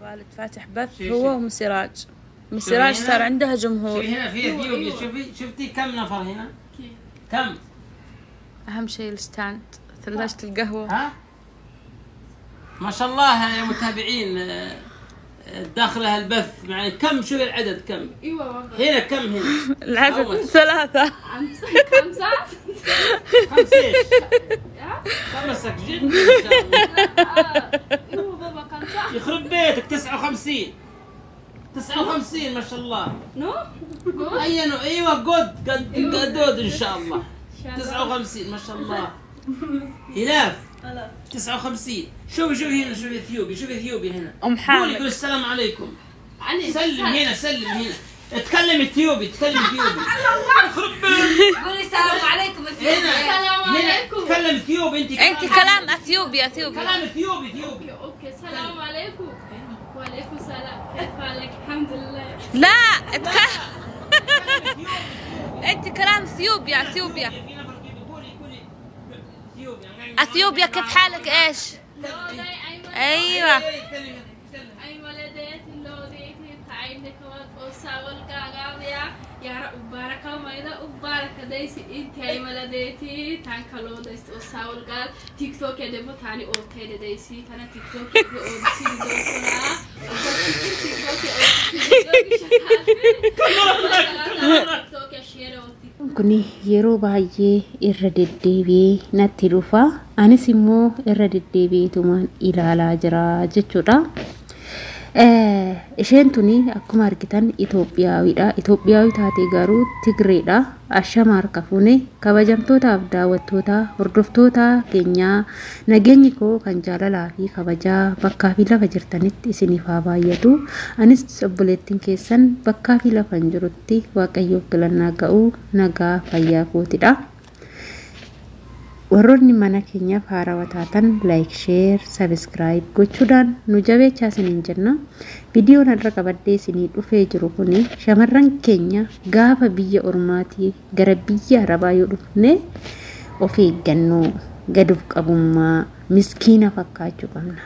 والد فاتح بث هو وام سراج. ام سراج صار عندها جمهور. شوفي هنا في اثيوبيا، شوفي شفتي كم نفر هنا؟ كم؟ اهم شيء ال stand، ثلاجة القهوة. ها؟ ما شاء الله يا متابعين، داخلها البث يعني كم؟ شوفي العدد كم؟ ايوه هنا كم هنا؟ العدد 3 5 5 ايش؟ خمسك جد؟ ايوه بابا 5. يخرب بيتك 59 59 ما شاء الله. no اي no، ايوه good good ان شاء الله. 59 ما شاء الله. هلاف 59. شوفي شوفي هنا، شوفي اثيوبي، شوفي اثيوبي هنا. ام حامد قولي السلام عليكم. سلم هنا، سلم هنا، اتكلم اثيوبي، اتكلم اثيوبي. يخرب بيتك. قولي السلام عليكم اثيوبي. السلام عليكم. تكلم اثيوبي انت. انت كلام اثيوبي، اثيوبي. كلام اثيوبي اثيوبي. okay السلام عليكم. وعليكم السلام، كيف حالك؟ الحمد لله. لا اتكلم انت كلام اثيوبيا، اثيوبيا. اثيوبيا كيف حالك؟ ايش؟ ايوه. Kun yeroo baay'ee irra deddeebi'ee natti dhufa. Anis immoo irra deddeebi'eetumaan ilaalaa jira jechuudha. Isheen tuni akkuma argitan Itoophiyaawidha. Itoophiyaawii taatee garuu Tigreedha. Ashama harka fuune kabajamtootaaf daawwattoota hordoftoota keenyaa nageenyi koo kan jaalalaa fi kabajaa bakkaa fi lafa jirtanitti isiniif haa baay'atu. Anis obboleettiin keessan bakkaa fi lafa hin jirutti Waaqayyoof galannaa ga'u nagaa fayyaa kootidha. Warroonni mana keenyaaf haarawaa taatan like, share, subscribe gochuudhaan nu jabeechaa isiniin jenna. Viidiyoon har'a qabadhee isinii dhufee jiru kuni shamarran keenya gaafa biyya ormaatii gara biyya arabaa yoo dhufne of eeggannoo, gad of qabummaa, miskiina fakkaachuu qabna.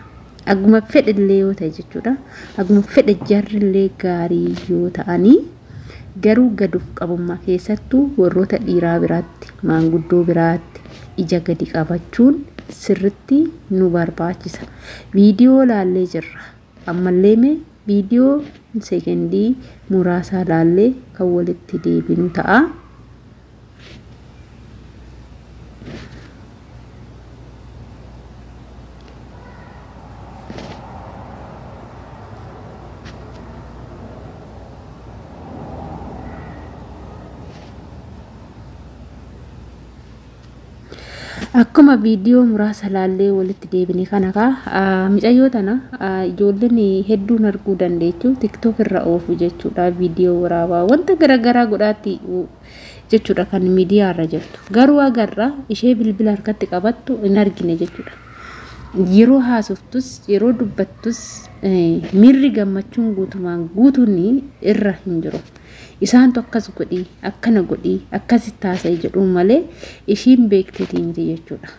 Akkuma fedhillee yoo ta'e jechuudha. Akkuma fedhe jarrillee gaarii yoo ta'anii garuu gad of qabummaa keessattuu warroota dhiiraa biraatti, maanguddoo biraatti ija gadi qabachuun sirritti nu barbaachisa. Viidiyoo laallee jirra. Ammallee mee viidiyoo sekendii muraasa laallee kan walitti deebinu ta'a. Akkuma viidiyoo muraasa laallee walitti deebine kana kaa micayyoo tana ijoolleen hedduun arguu dandeechu TikTok irra oofu jechuudha. Viidiyoo waraabaa wanta garaagaraa godhaatti jechuudha kan miidiyaa irra jirtu. Garuu agarra ishee bilbila harkatti qabattu hin argine jechuudha. Yeroo haasoftus yeroo dubbattus miirri gammachuun guutumaan guutuun irra hin jiru. Isaantu akkas godhii, akkana godhii, akkasitti haasa'e jedhu malee ishiin beekteetii miti jechuudha.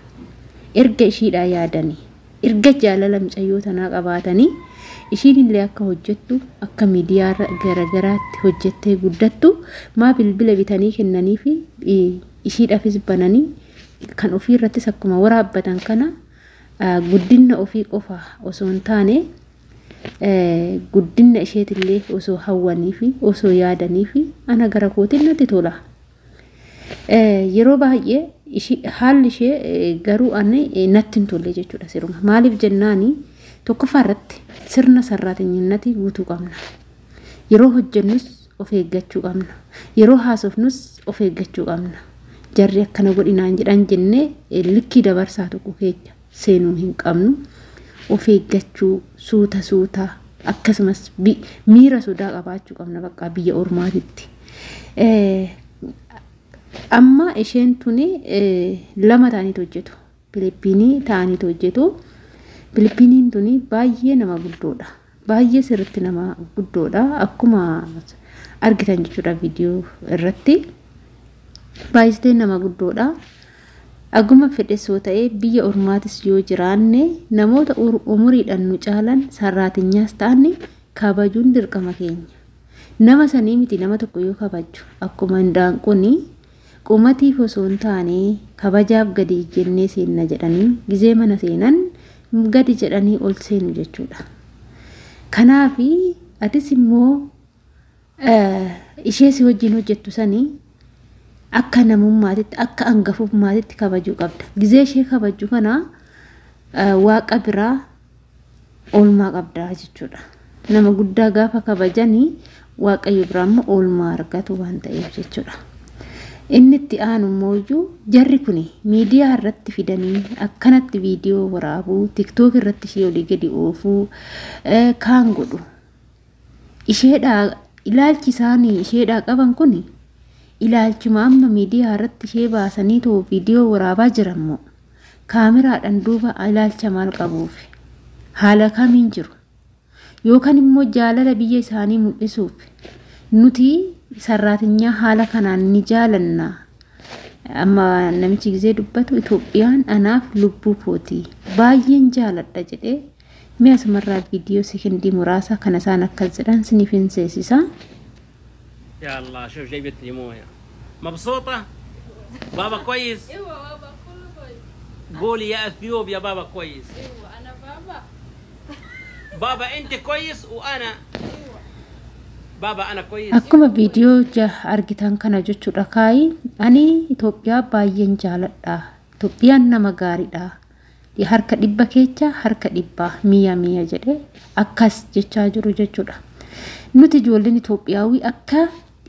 Erga ishiidhaa yaadanii, erga jaalala micayyoo tanaa qabaatanii ishiin illee akka hojjettu, akka miidiyaa garaagaraatti hojjettee guddattu maa bilbila bitanii kennanii fi ishiidhaafis bananii kan ofii irrattis akkuma waraabbatan kana guddina ofii qofa osoo hin taane guddina isheetillee osoo hawwanii fi osoo yaadanii fi ana gara kootiin natti tola. Yeroo baay'ee haalli ishee garuu ani natti hin tolle jechuudha siruma. Maaliif jennaani tokkoffaa irratti sirna sarraatinyinnati guutuu qabna. Yeroo hojjennus of eeggachuu qabna. Yeroo haasofnus of eeggachuu qabna. Jarri akkana godhinaan jedhan jennee likkii dabarsaa tokko keenya seenuu hin qabnu. Of eeggachuu suuta suuta akkasumas miira sodaa qabaachuu qabna bakka biyya ormaatitti. Amma isheen tuni lama ta'aniitu hojjetu. Filiippiinii ta'aniitu hojjetu. Filiippiiniin tuni baay'ee nama guddoodha. Baay'ee sirriitti nama guddoodha. Akkuma argitan jechuudha viidiyoo irratti. Baay'istee nama guddoodha. Aguma fedhe soo ta'ee biyya ormaatis yoo jiraanne namoota umuriidhaan nu caalan sarraatinyaas ta'an kabajuun dirqama keenya. Nama sanii miti nama tokko yoo kabaju akkuma hindaanqoon qumatiif osoo hin taane kabajaaf gadi jennee seenna jedhanii gizee mana seenan gadi jedhanii ol seenu jechuudha. Kanaaf atis immoo ishee si wajjin hojjettu sanii akka namummaatitti akka hangafummaatitti kabajuu qabda. Gizee ishee kabaju kana waaqa biraa oolmaa qabda jechuudha. Nama guddaa gaafa kabajanii waaqayyo biraa immoo oolmaa argatu waan ta'eef jechuudha. Inni itti aanu immoo jarri kun miidiyaa irratti fidanii akkanatti viidiyoo waraabuu, tiktook irratti ishee olii gadi oofuu kaan godhu. Isheedhaa ilaalchi isaanii isheedhaa qaban kun ilaalchuma amma miidiyaa irratti ishee baasanii too viidiyoo waraabaa jiran kaameraadhaan duuba ilaalcha maal qabuuf haala kamiin jiru yookaan immoo jaalala biyya isaanii mul'isuuf nuti sarraatinyaa haala kanaan ni jaalanna. Amma namichi gizee dubbatu Itoophiyaan anaaf lubbuu kooti baay'een jaaladha jedhee mi'a sumarraa viidiyoo sekendii muraasa kana isaan akkas jedhan siniif hin seensisa. يا الله شوف جايبت لي مويه. مبسوطة؟ بابا كويس؟ ايوه بابا كله كويس. قولي يا اثيوبيا بابا كويس. ايوه انا بابا. بابا انت كويس وانا ايوه بابا انا كويس. Akkuma viidiyoo argitan kana jechuudha kaayi ani Itoophiyaa baay'een jaaladha. Itoophiyaan nama gaariidha. Harka dhibba keessa harka dhibba mi'a mi'a jedhee akkas jechaa jiru jechuudha. Nuti ijoolleen Itoophiyaawii akka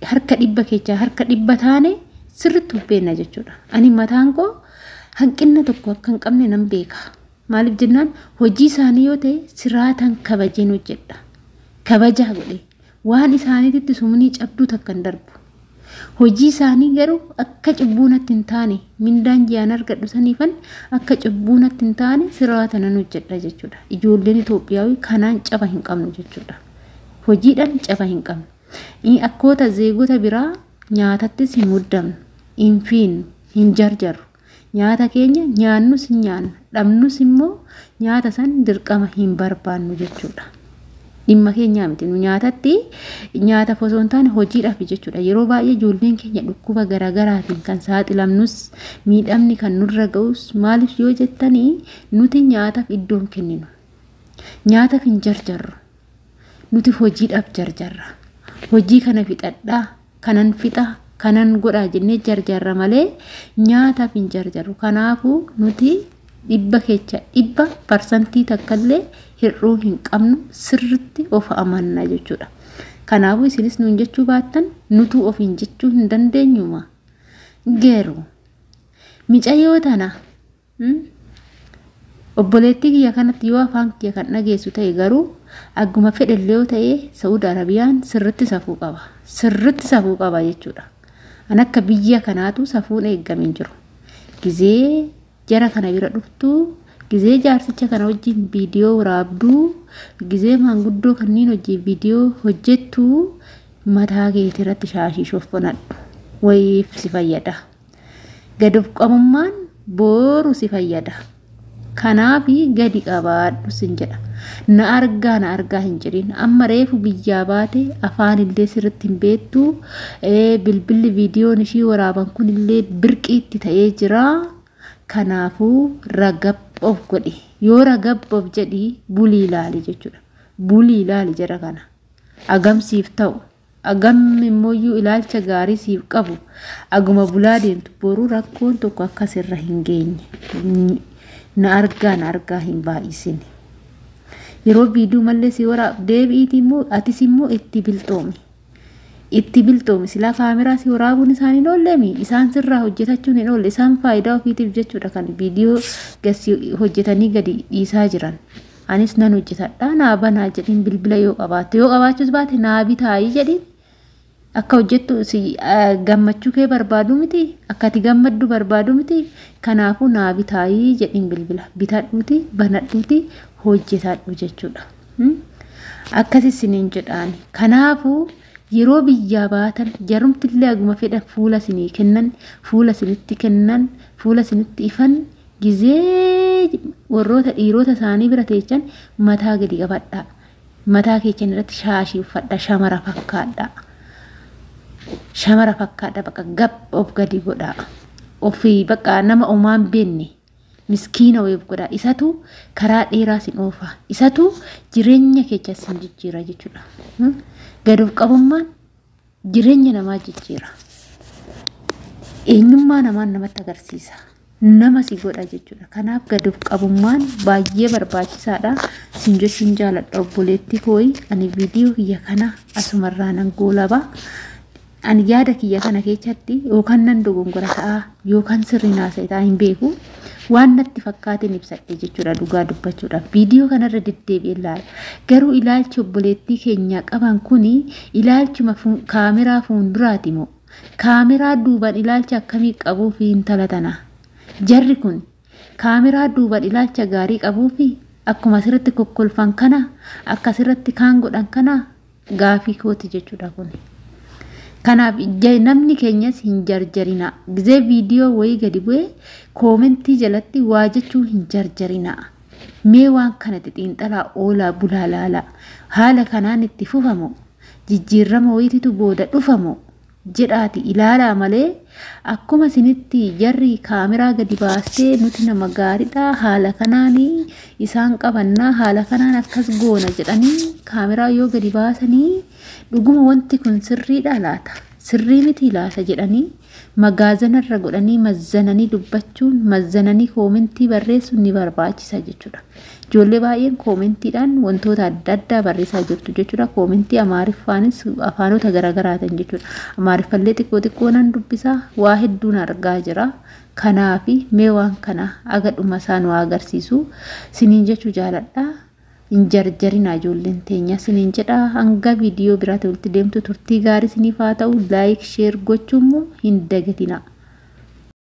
harka dhibba keessa harka dhibba taane sirriitti beekna jechuudha. Ani mataan koo hanqina tokko akka hin qabne nan beeka. Maaliif jennaan hojii isaanii yoo ta'e siraataan kabajeen hojjedha. Kabajaa godhe waan isaaniitti sumnii cabduu takka hin darbu. Hojii isaanii garuu akka cubbuu natti hin taane mindaan ji'aan argadhu saniifan akka cubbuu natti hin taane sirraata nan hojjedha jechuudha. Ijoolleen Itoophiyaawii kanaan caba hin qabnu jechuudha. Hojiidhaan caba hin qabnu. Akkoota zeegota biraa nyaatattis hin muddamnu, hin fiinnu, hin jarjarru. Nyaata keenya nyaannus hin nyaanna, dhabnus immoo nyaata san dirqama hin barbaannu jechuudha. Dhimma keenyaa miti nu nyaatatti nyaata osoo hin taane hojiidhaaf jechuudha. Yeroo baay'ee ijoolleen keenya dhukkuba garaagaraatiin kan saaxilamnus miidhamni kan nurra ga'us maaliif yoo jettanii nuti nyaataaf iddoo hin kenninu. Nyaataaf hin jarjarru. Nuti hojiidhaaf jarjarra. Hojii kana fixadhaa, kanan fixa, kanan godhaa jennee jarjarra malee nyaataaf hin jarjarru. Kanaafuu nuti dhibba keessa 100% takkallee hir'uu hin qabnu sirriitti of amanna jechuudha. Kanaafuu isinis nuun jechuu baattan nutuu ofiin jechuu hin dandeenyuma. Garuu micayyoo tana obboleettii kiyya kanatti yoo afaan kiyya kan dhageessu ta'e garuu akkuma fedhellee yoo ta'e Saa'ud Arabiyaan sirriitti safuu qaba. Sirriitti safuu qaba jechuudha. An akka biyya kanaatu safuun eegamee jiru. Gizee jara kana bira dhuftu, gizee jaarsicha kana wajjin viidiyoo waraabduu, gizee maanguddoo kanneen wajjin viidiyoo hojjettu mataa keetii irratti shaashii shoffonadhu. Wayiif si fayyada. Gad of qabummaan boru si fayyada. Kanaaf gadi qabaadhu sin jedha. Na argaa hin jedhin. Amma reefu biyyaa baate afaan illee sirriitti hin beektu. Bilbilli viidiyoon ishii waraaban kun illee birqiitti ta'ee jira. Kanaafuu ragab of godhi. Yoo ragab of jedhi bulii ilaali jechuudha. Bulii ilaali jara kana. Agamsiif ta'u. Agam immoo ilaalcha gaarii siif qabu. Aguma bulaa deemtu boruu rakkoon tokko akkasirra hin geenye. Na argaa hin baay'isin. Yeroo viidiyoo mallee si waraab deebi'iiti immoo atis immoo itti bilxoomi. Itti bilxoomi silaa kaameraa si waraabuun isaan hin oollemi. Isaan sirraa hojjetachuun hin oolle. Isaan faayidaa ofiitiif jechuudha kan viidiyoo hojjetanii gadi dhiisaa jiran. Anis nan hojjetadha naa banaa jedhin bilbila yoo qabaatte yoo qabaachuus baate naa bitaayii jedhin. Akka hojjettu si gammachuu kee barbaadu miti akka ati gammaddu barbaadu miti kanaafuu naa bitaayii jedhin bilbila bitadhuuti banadhuuti hojjetadhu jechuudha. Akkasis isiniin jedhaani. Kanaafuu Yeroo biyyaa baatan jarumtillee aguma fedhan fuula isinii kennan, fuula isinitti kennan, fuula isinitti ifan gizee warroota dhiirota isaanii bira teechan mataa gadi qabadhaa. Mataa keessan irratti shaashii uffadhaa, shamara fakkaadhaa. Shamara fakkaadhaa bakka gab of gadi godhaa. Ofii bakka nama omaan beenne miskiina wayiif godhaa. Isatu karaa dheeraa sin oofa. Isatu jireenya keessa sin jijjiira jechuudha. Gad of qabummaan jireenya namaa jijjiira. Eenyummaa namaan namatti agarsiisa. Nama si godha jechuudha. Kanaaf gad of qabummaan baay'ee barbaachisaadha. Sin jechuun jaaladha obboleettii kooyi. Ani viidiyoo kiyya kana asumarraa nan goolaba. Ani yaada kiyya kana keessatti yookaan nan dogongora ta'a yookaan sirrii naasa'e ta'a hin beeku. Waan natti fakkaateen ibsadhe jechuudha dhugaa dubbachuudhaaf. Viidiyoo kanarra deddeebi'ee ilaala. Garuu ilaalchi obboleettii keenyaa qaban kuni ilaalchuma kaameraa fuulduraati moo? Kaameraa duubaan ilaalcha akkamii qabuu fi intala tana? Jarri kun kaameraa duubaan ilaalcha gaarii qabuu fi akkuma asirratti kokkolfan kana akka asirratti kaan godhan kana gaafii kooti jechuudha kun. Kanaaf namni keenyas hin jarjarina. Gizee viidiyoo wayii gadi bu'ee koomentii jalatti waa jechuu hin jarjarina. Mee waan kana xixiinxalaa oolaa bulaa laalaa. Haala kanaan itti fufamu jijjiirama wayiitu booda dhufamu jedhaati ilaalaa malee akkuma isinitti jarri kaameraa gadi baastee nuti nama gaariidha haala kanaan isaan qabannaa haala kanaan akkas goona jedhanii kaameraa yoo gadi baasanii dhuguma wanti kun sirriidha laata sirrii miti laata jedhanii magaazanarra godhanii mazzananii dubbachuun mazzananii koomentii barreessuun ni barbaachisa jechuudha. Ijoollee baay'een koomentiidhaan wantoota adda addaa barreessaa jirtu jechuudha. Koomentii Amaariffaanis afaanota garaagaraatiin jechuudha. Amaariffallee xiqqoo xiqqoo nan dubbisaa waa hedduun argaa jira. Kanaafi mee waan kana aga dhuma isaa nu agarsiisu siniin jechuu jaaladha. Hin jarjarina ijoolleen teenya siniin jedha. Hanga viidiyoo biraatti walitti deemtu turtii gaarii siniif haa ta'u. Like share gochuun immoo hin dagatina.